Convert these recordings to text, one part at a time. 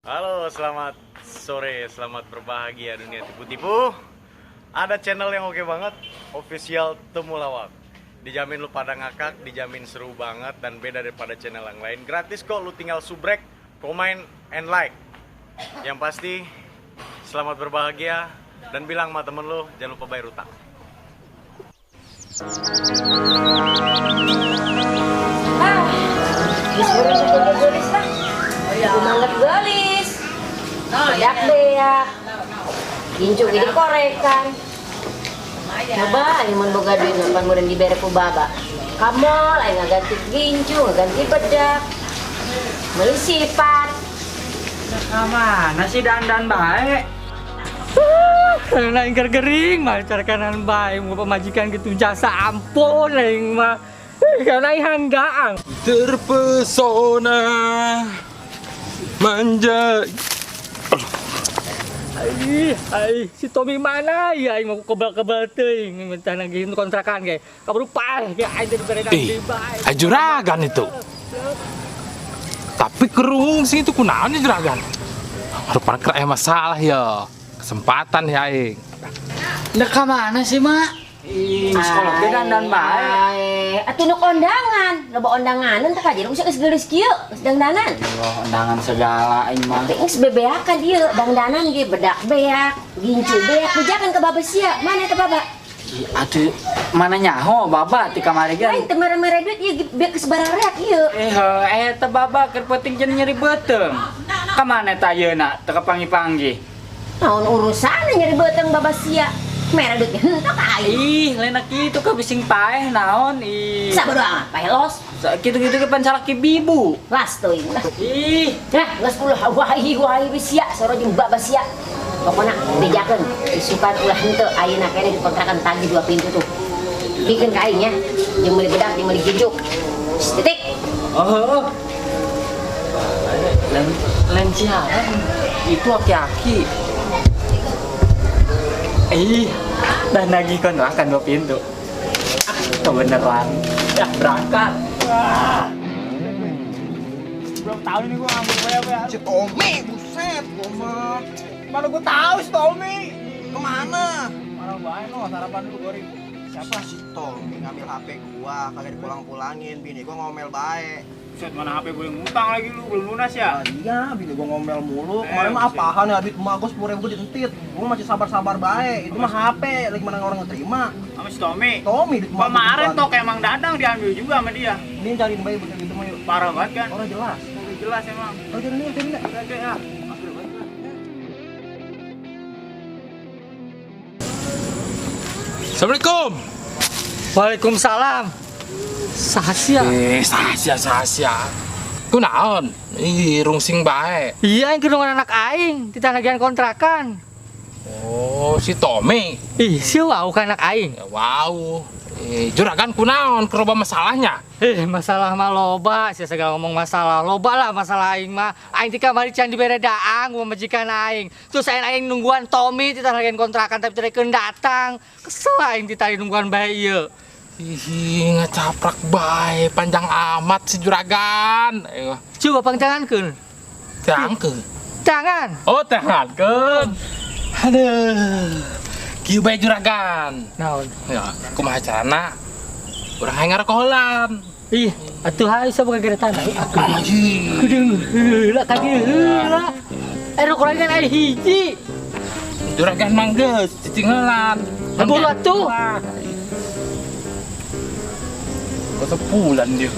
Halo, selamat sore, selamat berbahagia dunia tipu-tipu. Ada channel yang oke banget, official Temulawak. Dijamin lu pada ngakak, dijamin seru banget dan beda daripada channel yang lain. Gratis kok, lu tinggal subrek, komen, and like. Yang pasti, selamat berbahagia dan bilang sama temen lu, jangan lupa bayar utang. Ah, geus geulis lah. Kumanget geulis. Bedak beak. Gincu ge dikorekan. Coba aing mun boga duit pan meureun dibere ku baba. Ka mall aing ngaganti gincu, ngaganti bedak. Meuli sifat. Mana sih dandan baik? Karena aing gering mah kanan bae mau pemajikan gitu jasa ampun aing mah. Karena aing hanggaang. Terpesona manja. Ih, ai si Tommy mana ya aing mau kebal-kebal teuing minta nagih kontrakan ge. Kaburu paeh ge aing teh dibere Ih, bae. ay juragan itu. Tapi kerung sih itu kunaon ya juragan. Rupanya kera masalah ya. Kesempatan ya aing. Nggak ke mana sih, Mak? Ih, sekolah ge dandan bae. Atuh nu kondangan, loba ondanganan teh kajian geus geulis kieu, geus dangdanan. Allah, undangan segala aing mah. Tapi geus bebeakan ieu, dangdanan ge bedak beak, gincu beak, bejakan ke baba sia. Mana eta baba? Ih, atuh mana nyaho baba ti kamari ge. Lain teu mere-mere duit ieu beak geus barareak ieu. Eh, eta baba keur penting jeung nyeri beuteung. Ka mana eta ayeuna teu kapanggih-panggih? Naon urusan nyeri beuteung baba sia? Mere duit henteu ka aing. Ih, lain kitu ka bising paeh naon ih. Sabodo amat paeh los. Kitu-kitu ge pan salaki bibu. Las teuing lah. Ih, Nah, geus ulah wahi wahi sia soro jeung baba sia. Pokona bejakeun isukan ulah henteu ayeuna keneh dikontrakan tagih dua pintu tuh. Bikeun ka aing nya, jeung meuli bedak jeung meuli gijuk. Titik. Oh, oh. Lain lain siapa? Itu aki-aki. Ih, dan nagih kontrakan dua pintu. Ah, kebeneran. Ya, berangkat. Wah. Belum tahu ini gua ngambil bayar bayar. Si Tommy, buset, gua mah. Mana gua tahu si Tommy. Kemana? Mana bae no, sarapan dulu goreng. Siapa si Tommy ngambil HP gua, kagak dipulang-pulangin, bini gua ngomel bae. Buset, mana HP gue yang ngutang lagi lu, belum lunas ya? Ah, iya, bini gua ngomel mulu. Eh, Kemarin mah buset. apaan ya, duit emak gua 10.000 gua dientit. Gua masih sabar-sabar bae. Itu mah HP, lagi mana orang ngeterima. Sama si Tommy. Tommy duit emak gua Kemarin duluan. tuh kayak Mang Dadang diambil juga sama dia. Ini cariin bae bener gitu mah yuk. Parah banget kan? Orang jelas. Udah jelas emang. Oh, cariin yuk, cariin yuk. Udah deh ah. Mager banget lah. Assalamualaikum. Waalaikumsalam. Saha sia? Eh, saha saha. Kunaon? Ih, rungsing bae. Iya, aing keur anak aing, titah nagihan kontrakan. Oh, si Tommy. Ih, sia wau ka anak aing. Ya, wow. Eh, juragan kunaon keur loba masalahnya? Eh, masalah mah loba, sia segala ngomong masalah. Loba lah masalah aing mah. Aing ti kamari can dibere daang ku majikan aing. Terus aing aing nungguan Tommy titah nagihan kontrakan tapi teu datang. Kesel aing titah nungguan bae ieu. Ih, ngacaprak bae, panjang amat si juragan. Ayo, Coba pangjangankeun. teangkeun. Jangan. Oh, teangkeun. Aduh. Kieu bae juragan. Naon? Ya, kumaha carana? Urang hayang ngarokoholan. Ih, atuh hayu saboga geretan. Atuh. Anjing. Kudu heula ka dieu heula. Eh, nu kurang kan aya hiji. Juragan mah geus cicing heulan. Aduh atuh. Kok sebulan dia.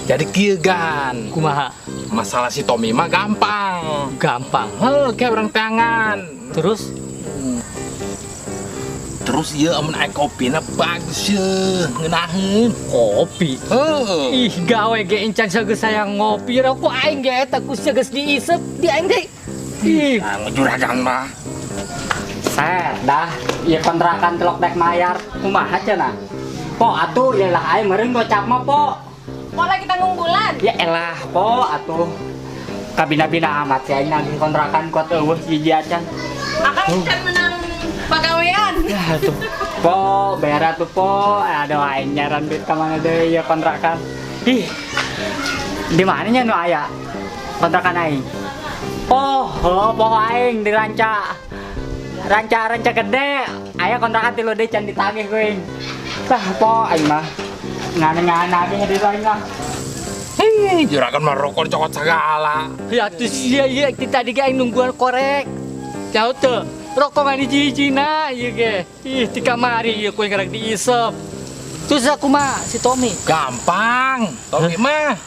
Jadi kieu gan. Kumaha? Masalah si Tommy mah gampang. Gampang. Heuh, kayak orang tangan. Terus Terus ieu amun aya kopina bagus ye, ngeunaheun. kopi. Heuh. Ih, gawe ge encan sageus sayang ngopi rokok aing ge eta ku sia geus diisep di aing teh. Ih, Ah, juragan mah. Set, dah, ieu kontrakan telok dek mayar. Kumaha cenah? Po atuh ieu lah aing meureun gocap mah, po. Po lagi tanggung bulan. Ya elah, po atuh. Kabina-bina amat sih aing nagih kontrakan kuat eueuh hiji acan. Akang can menang pagawean. Ya atuh. Po, bayar atuh po. Aduh aing nyaran duit ka mana deui ya kontrakan. Ih. Di mana nya nu aya kontrakan aing? Oh, oh poho aing di Ranca. Ranca gede. Aya kontrakan 3 deui can ditagih ku aing. Tah po aing mah. Ngana-ngana ge di aing mah. Hei, juragan mah rokok cokot segala. Ya tuh sia ieu ti tadi ge aing nungguan korek. Jauh teu. Rokok ngan hiji-hijina ieu ge. Ih, ti kamari ieu ku ngarek diisep. Terus aku mah si Tommy. Gampang, Tommy mah.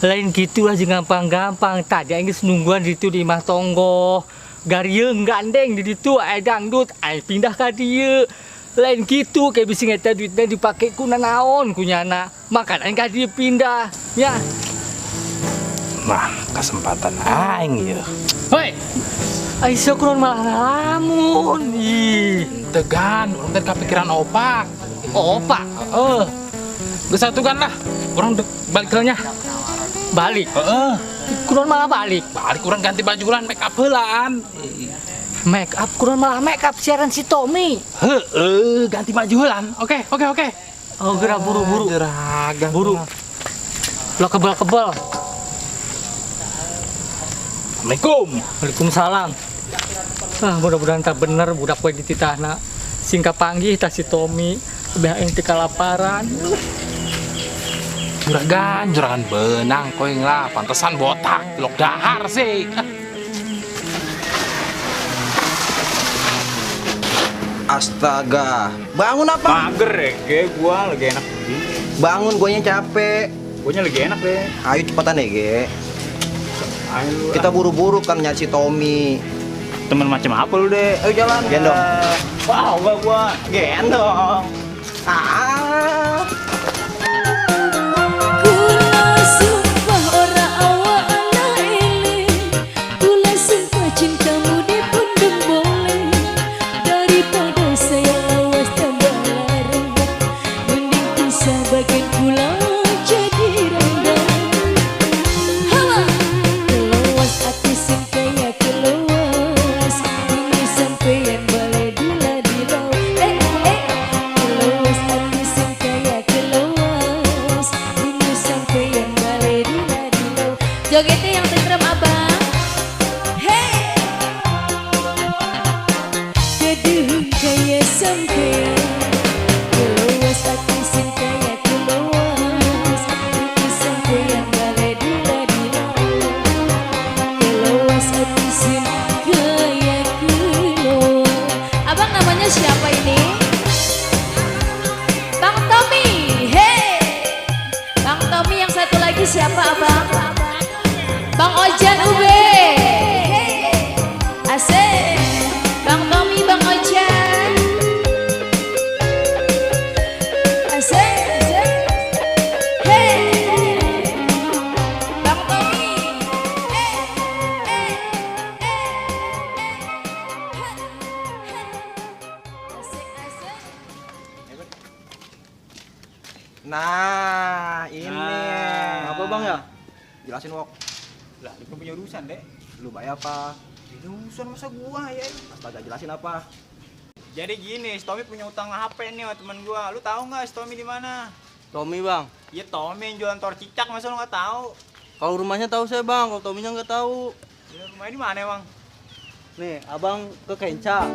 Lain gitu aja gampang-gampang. Tadi aing geus nungguan di ditu di imah tonggo. Garieung gandeng di ditu aya dangdut, aing pindah ka dieu. Lain gitu kayak bisi eta duitnya dipake ku nanaon ku nyana. Makan aing ka dieu pindah, ya. Nah, kesempatan aing ieu. Hoi. Aisyah kurang malah ngalamun. Ih, tegan, urang teh kepikiran opak. Opak? Heeh. Geus satukan lah. Urang balik heulanya. Balik? Heeh. Kurang malah balik. Balik urang ganti baju ulang, make up heulaan. Make up kurang malah make up siaran si Tommy. Heeh, ganti baju heulaan. Oke, oke, oke. Oh, gerak buru-buru. Jeragan. Buru. Lo kebel-kebel. Assalamualaikum. Waalaikumsalam. Ah, mudah-mudahan tak bener budak we dititahna. Singka panggih tah si Tommy. Beh aing teu kalaparan. Juragan, juragan benang koing lah, pantesan botak, tilok dahar sih. Astaga, bangun apa? Mager ya, ge, gua lagi enak. Bangun, guanya capek. Guanya lagi enak deh. Ayo cepetan deh, ge. Ayo. Kita buru-buru kan nyari si Tommy. Temen macam apa lu deh? Ayo jalan. Gendong. Wow, gua gendong. Ah. Kula sumpah ora awak ana eling. Kula sumpah cintamu dipundung boleh. Daripada saya lawas tambah lara, mending pisah bagian kula jadi randa. Hawa keluas ati sing kaya keluas, ini sampeyan bale dila-dila. Keluas ati sing kaya keluas, ini sampeyan bale dila-dila. Jogetnya yang tentrem abang. Hey, keduhung kaya sampeyan. Keluas ati sing kaya keluas, ini sampeyan bale dila-dila. Keluas ati sing kaya keluas. Abang namanya siapa ini? Bang Tommy. Hey, Bang Tommy yang satu lagi siapa abang? Bang Ojan Ube. Hey, asik. Bang Tommy, Bang Ojan. Asik. Hey, Bang Tommy. Eh, eh, eh, eh. Ha, ha. Asik, asik. Nah, ini. Nah. Apa bang ya? Jelasin Wok. Lah, lu punya urusan, Dek. Lu bayar apa? Ini urusan masa gua ya. Astaga, jelasin apa? Jadi gini, si Tommy punya utang HP nih sama teman gua. Lu tahu nggak si Tommy di mana? Tommy bang. Iya Tommy yang jualan tor cicak, masa lu nggak tahu? Kalau rumahnya tahu saya bang, kalau Tommynya nggak tahu. Ya, rumahnya di mana emang? Nih, abang ke Kenca.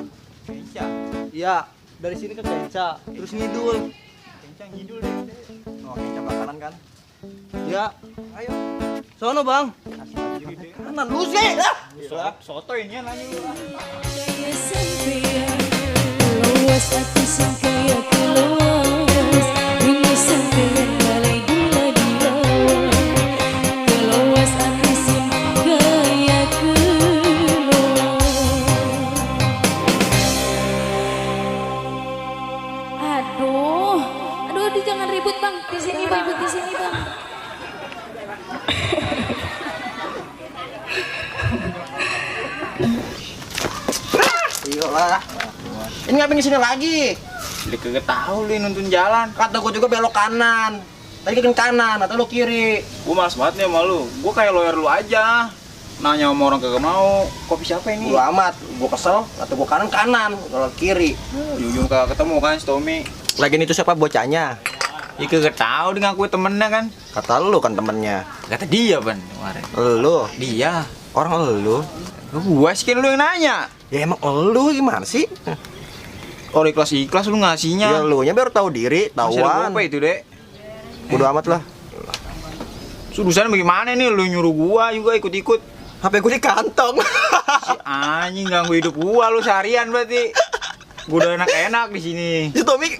Kenca. Iya, dari sini ke Kenca, terus ngidul. Kenca ngidul deh. Oh, Kenca ke kanan kan? Iya. Ayo. Sono bang. Kanan lu sih. Ah. Soto ini lagi lu. Kaya sampeyan, keluas ati sing kaya keluas, ini sampeyan balai dila-dila. Keluas ati sing kaya keluas. Aduh, aduh, aduh, jangan ribut bang, di sini bang, ribut di sini bang. Iyalah. Ini ngapain kesini lagi? Lu kagak tahu lu nuntun jalan. Kata gua juga belok kanan. Tadi ke kanan atau lu kiri. Gua males banget nih sama lu. Gua kayak lawyer lu aja. Nanya sama orang kagak mau. Kopi siapa ini? Bodo amat, gua kesel, atau gua kanan kanan, kalau kiri. Ujung kagak ketemu kan si Tommy. Lagian itu siapa bocahnya? Ya kagak tahu dia ngaku temennya kan. Kata lu kan temennya. Kata dia ban kemarin. Lu. Dia. Orang lu. Gua sih kan lu yang nanya. Ya emang lu gimana sih? Orang ikhlas-ikhlas lu ngasihnya. Ya lu nya baru tahu diri, tahuan. Apa itu, Dek? Bodo amat lah. Urusan bagaimana nih lu nyuruh gua juga ikut-ikut. HP gua di kantong. Si anjing ganggu hidup gua lu seharian berarti. Gua udah enak-enak di sini.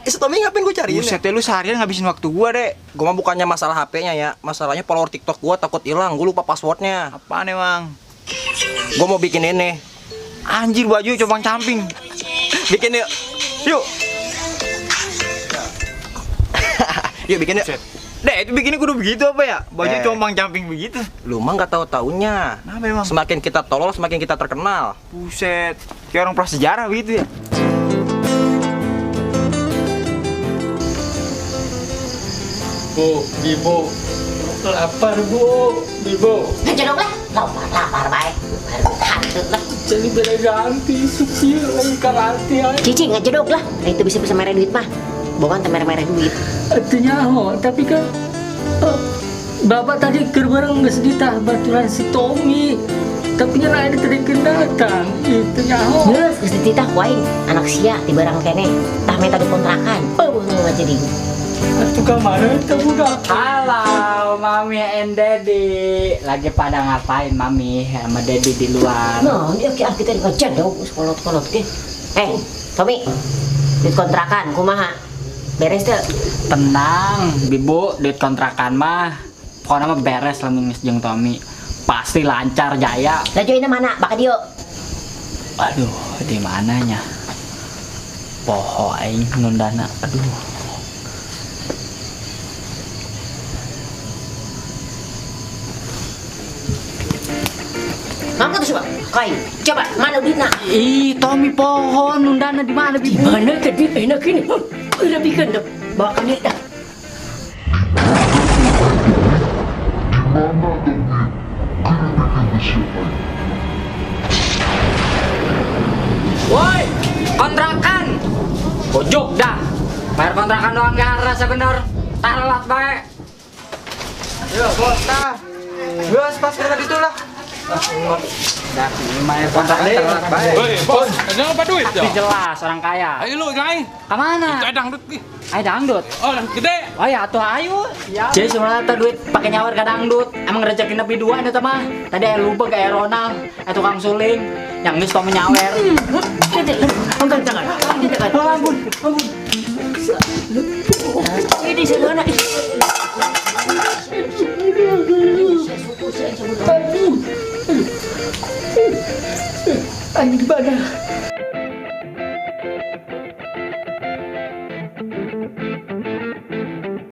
Si Tommy ngapain gua cariin? Buset ya, lu seharian ngabisin waktu gua, Dek. Gua mah bukannya masalah HP-nya ya, masalahnya follower TikTok gua takut hilang, gua lupa passwordnya. Apaan emang? Gua mau bikin ini. Anjir baju compang-camping. Bikin yuk. Yuk. Yuk bikin yuk. Dek, itu bikinnya kudu begitu apa ya? Baju compang-camping begitu. Lu mah nggak tahu taunya. Kenapa emang? Semakin kita tolol, semakin kita terkenal. Buset, kayak orang prasejarah begitu ya. Bu, Bibo, lapar Bu, Bibo. Ngejodok lah, lapar baik, baru hantu lah. Jadi beda ganti, supir lagi karanti. Cici ngejodok lah, itu bisa merah duit mah. Bukan merah-merah duit. Artinya ho, tapi kan bapak tadi keur bareng geus ditah baturan si Tommy. Tapi nya lain tadi datang, itu nyaho. Geus geus dititah ku aing, anak sia di barang kene. Tah minta dikontrakan. Eueuh jadi. Atuh ka mana teh budak? Halo, Mami and Daddy. Lagi pada ngapain Mami sama Daddy di luar? Nah, ini kita ngejedog kolot-kolot ge. Tommy. Duit kontrakan kumaha? Beres teu? Tenang, Bibu, duit kontrakan mah pokoknya mah beres lamun geus jeung Tommy. Pasti lancar jaya. Lah joina mana? Baka dieu. Aduh, di mananya? Poho aing nundana. Aduh. Ngangkat tuh coba. Kai, coba mana duitna? Ih, Tommy pohon nundana di mana Bibu? Di mana tadi enak ini? Udah bikin dah. Bawa ke duit dah. Woi, kontrakan. Pojok dah. Bayar kontrakan doang gak rasa bener. Taruh bae. Yo, bos, tah. Bos, pas kereta itu lah. Dah, ini kontrak deh. Woi, bos, ada apa duit ya? Jelas orang kaya. Ayo lu, jangan. Kemana? Itu ada dangdut nih. Ayo dangdut. Oh, dangdut gede. Oh ya, tuh ayo. Jadi sebenarnya tuh duit pakai nyawer ke dangdut. Emang rezeki lebih dua eta mah. Tadi aya lubeg, aya Ronald, aya tukang suling. Yang geus tong nyawer. Angkat tangan. Angkat tangan. Oh, ampun, ampun. Ini sana. Aduh. Aing di mana?